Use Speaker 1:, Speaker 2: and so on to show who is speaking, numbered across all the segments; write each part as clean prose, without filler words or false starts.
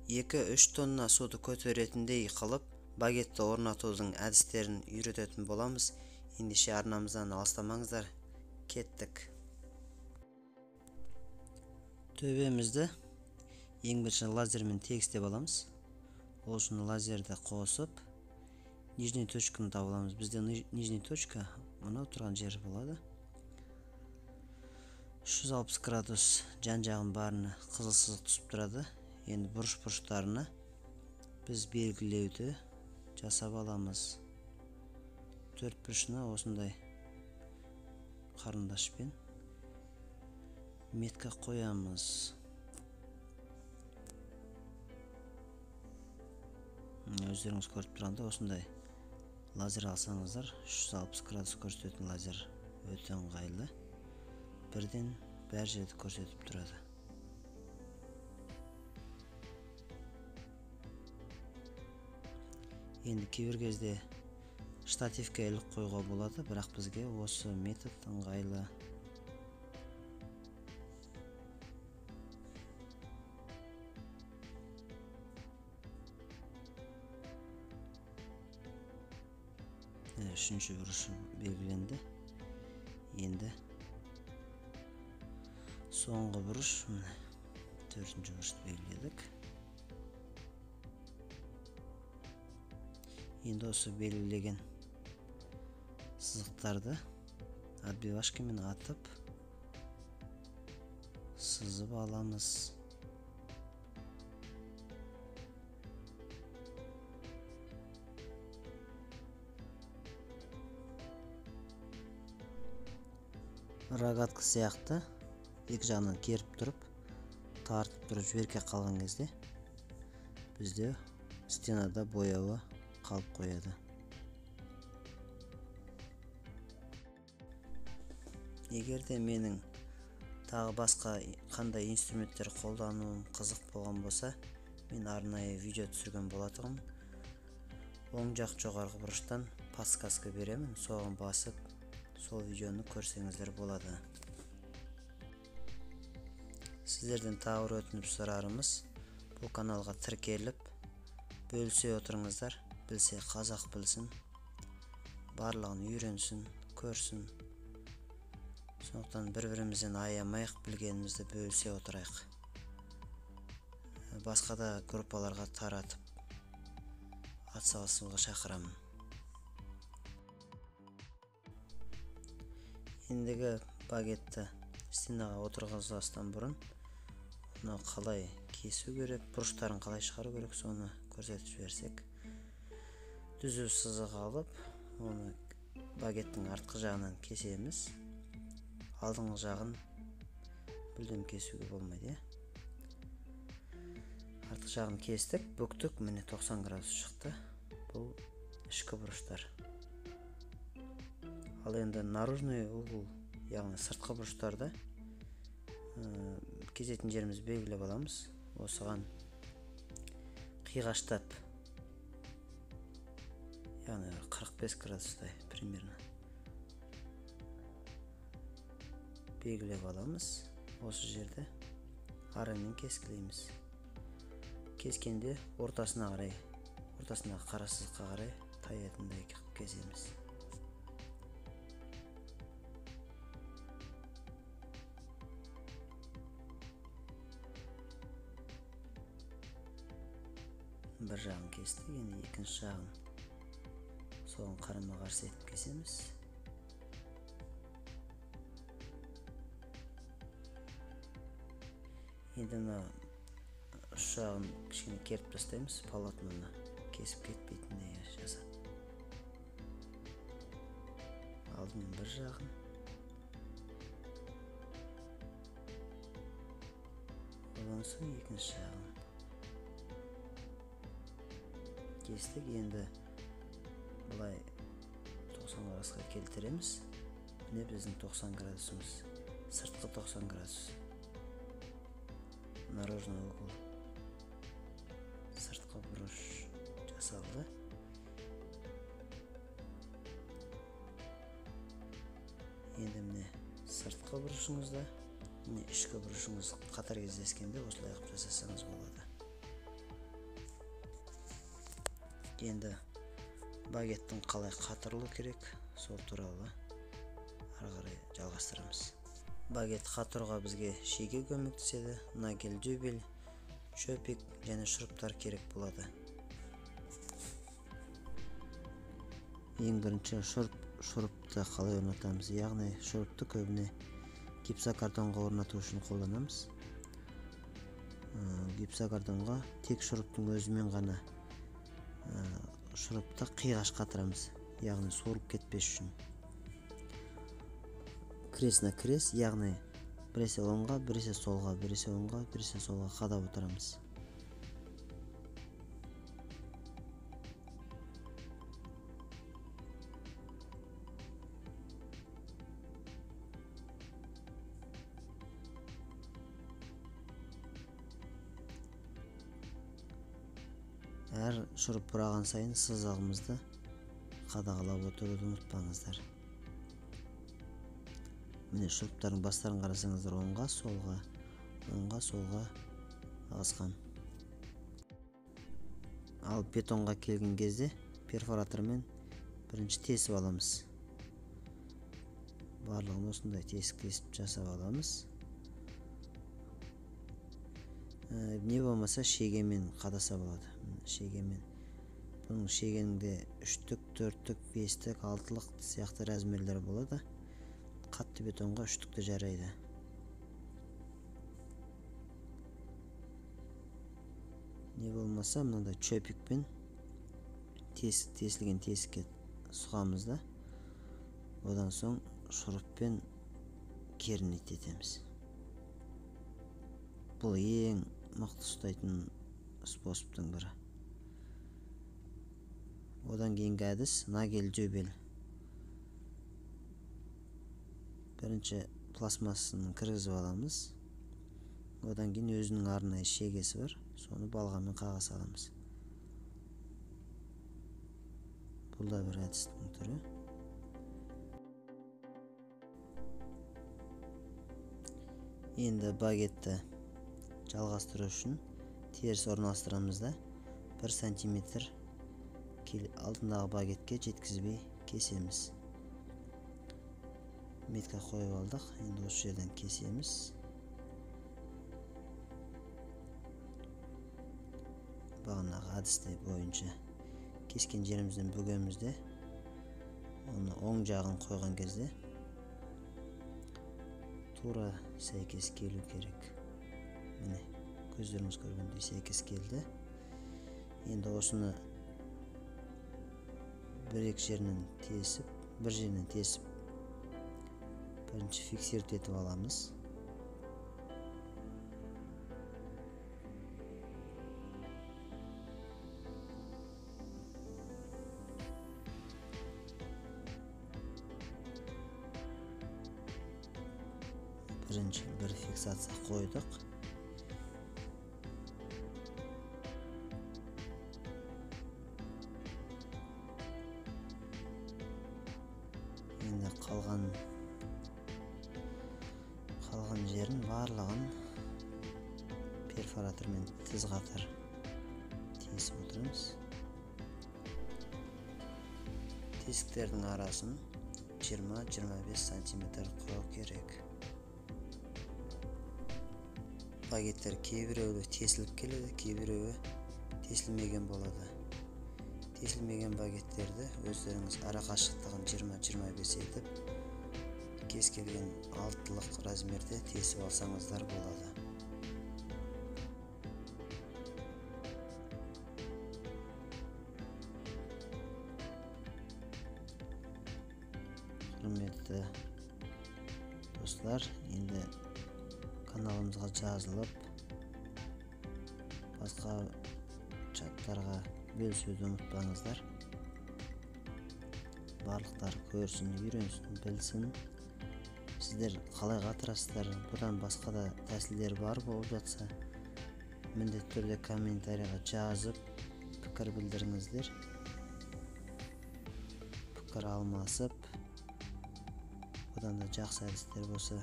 Speaker 1: 2-3 тонна суды көтеретіндей қылып багетті орнатудың әдістерін үйрететін боламыз. Ендеше арнамыздан алыстамаңыздар, кеттік. Төбемізді ең бірінші лазермен тегістеп аламыз. Ол үшін лазерді қосып, нижний точканы тауып аламыз. Бізде нижний точка мынау тұрған жер болады. 360 градус жан-жағын барына қызыл сызық түсіп тұрады. Енді бұрыш-бұрыштарына біз белгілеуді жасап аламыз. Төрт бұрышына осындай қарындашпен метка қоямыз. Өздеріңіз көріп тұрғандай осындай лазер алсаңыздар 360 градус көрсететін лазер өте ыңғайлы. Бірден бәр жерді көрсетіп тұрады. Енді кейбір кезде штативке іліп қоюға болады, бірақ бізге осы метод ыңғайлы. Үшінші бұрышы белгіленді. Енді соңғы бұрыш, міне төртінші бұрышты белгіледік. Енді осы белгілеген сызықтарды отбивашкамен атып сызып аламыз. Рогатка сияқты екі жағынан керіп тұрып, тартып тұрып жіберке қалған кезде бізде стенада бояуы қалып қояды. Егер де менің тағы басқа қандай инструменттер қолдануым қызық болған болса, мен арнайы видео түсірген болатұғым. Оң жақ жоғарғы бұрыштан подсказка беремін, соған басып сол видеоны көрсеңіздер болады. Сіздерден тағы бір өтініп сұрарымыз, бұл каналға тіркеліп, бөлісе отырыңыздар. Білсе қазақ білсін, барлығын үйренсін, көрсін. Сондықтан бір-бірімізден аямайық, білгенімізді бөлісе отырайық. Басқа да группаларға таратып, атсалысуға шақырамын. Ендігі багетті стенаға отырғызбастан бұрын оны қалай кесу керек, бұрыштарын қалай шығару керек, соны көрсетіп жіберсек. Түзу сызық алып, оны багеттің артқы жағынан кесеміз. Алдыңғы жағын мүлдем кесуге болмайды, иә? Артқы жағын кестік, бүктік, міне 90 градус шықты. Бұл ішкі бұрыштар. Ал енді наружный угол, яғни сыртқы бұрыштарда кесетін жерімізді белгілеп аламыз. Осыған қиғаштап, яғни 45 градустай примерно белгілеп аламыз. Осы жерде арамен кескілейміз. Кескенде ортасына қарай, ортасындағы қара сызыққа қарай таятындай қылып кесеміз. Бір жағын кестік, енді екінші жағын соған қарама-қарсы етіп кесеміз. Енді мына ұш жағын кішкене керіп тастаймыз, полотноны кесіп кетпейтіндей жасап. Алдымен бір жағын, одан соң екінші жағын кестік. Енді былай 90 градусқа келтіреміз. Міне біздің 90 градусымыз, сыртқы 90 градус, наружный угол, сыртқы бұрыш жасалды. Енді міне сыртқы бұрышыңызда, міне ішкі бұрышыңыз қатар кездескенде осылай қылып жасасаңыз болады. Енді багеттің қалай қатырылу керек, сол туралы ары қарай жалғастырамыз. Багет қатыруға бізге шеге көмектеседі, нагель дюбель, чопик және шуруптар керек болады. Ең бірінші шурупты қалай орнатамыз? Яғни шурупты көбіне гипсокартонға орнату үшін қолданамыз. Гипсокартонға тек шуруптың өзімен ғана шурупты қиғаш қатырамыз, яғни суырылып кетпес үшін. Кресіне крес, яғни біресе оңға, біресе солға, біресе оңға, біресе солға қадап отырамыз. Әр шуруп бұраған сайын сызығымызды қадағалап отыруды ұмытпаңыздар. Міне шуруптардың бастарын қарасаңыздар, оңға, солға, оңға, солға ағызған. Ал бетонға келген кезде перфоратормен бірінші тесіп аламыз. Барлығын осындай тесік тесіп жасап аламыз. Не болмаса шегемен қадаса болады. Шегемен. Бұның шегенінде 3-тік, 4-тік, 5-тік, 6-лық сияқты размерлер болады. Қатты бетонға 3-тікті жарайды. Не болмаса мынандай чопикпен тесілген тесікке сұғамыз да, одан соң шуруппен кернететеміз. Бұл ең мықты ұстайтын способтың бірі. Одан кейінгі әдіс нагель дюбель. Бірінші пластмассасын кіргізіп аламыз. Одан кейін өзінің арнайы шегесі бар, соны балғамен қаға саламыз. Бұл да бір әдістің түрі. Енді багетті жалғастыру үшін теріс орналастырамыз да 1 сантиметр алдындағы багетке жеткізбей кесеміз. Метка қойып алдық, енді осы жерден кесеміз. Бағанағы әдісте бойынша кескен жерімізден бүгеміз де, оны оң жағын қойған кезде тура сәйкес келу керек. Міне, көздеріңіз көргендей сәйкес келді. Енді осыны бір-екі жерінен тесіп, бір жерінен тесіп, бірінші фиксировать етіп аламыз. Бірінші бір фиксация қойдық. Енді қалған жерін барлығын перфоратормен тіз қатар тесіп отырамыз. Тесіктердің арасын 20-25 сантиметр құрау керек. Багеттер кейбіреуі тесіліп келеді, кейбіреуі тесілмеген болады. Тесілмеген багеттерді өздеріңіз ара қашықтығын 20-25 етіп, кез келген 6-лық размерде тесіп алсаңыздар болады. Құрметті достар, енді каналымызға жазылып, басқа чаттарға бөлісуді ұмытпаңыздар. Барлықтары көрсін, үйренсін, білсін. Сіздер қалай қатырасыздар, бұдан басқа да тәсілдер бар болып жатса, міндетті түрде комментарийға жазып, пікір білдіріңіздер. Пікір алмасып, бұдан да жақсы әдістер болса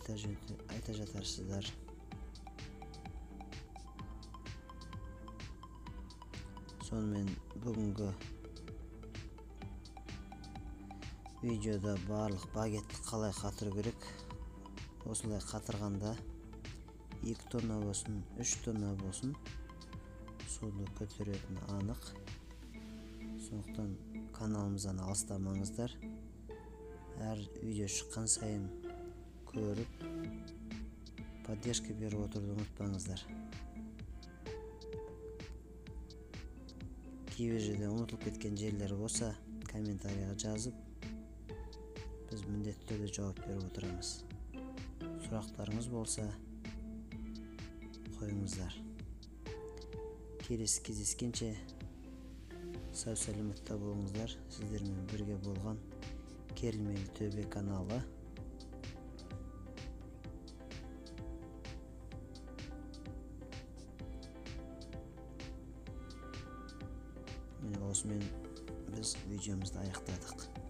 Speaker 1: айта жатарсыздар. Сонымен бүгінгі видеода барлық багетті қалай қатыру керек, осылай қатырғанда 2 тонна болсын, 3 тонна болсын суды көтеретіні анық. Сондықтан каналымыздан алыстамаңыздар. Әр видео шыққан сайын көріп, поддержка беріп отыруды ұмытпаңыздар. Кейбір жерде ұмытылып кеткен жерлер болса, комментарийға жазып, біз міндетті түрде жауап беріп отырамыз. Сұрақтарыңыз болса, қойыңыздар. Келесі кездескенше сау сәлеметте болыңыздар. Сіздермен бірге болған Керілмелі Төбе каналы. Міне осымен біз видеомызды аяқтадық.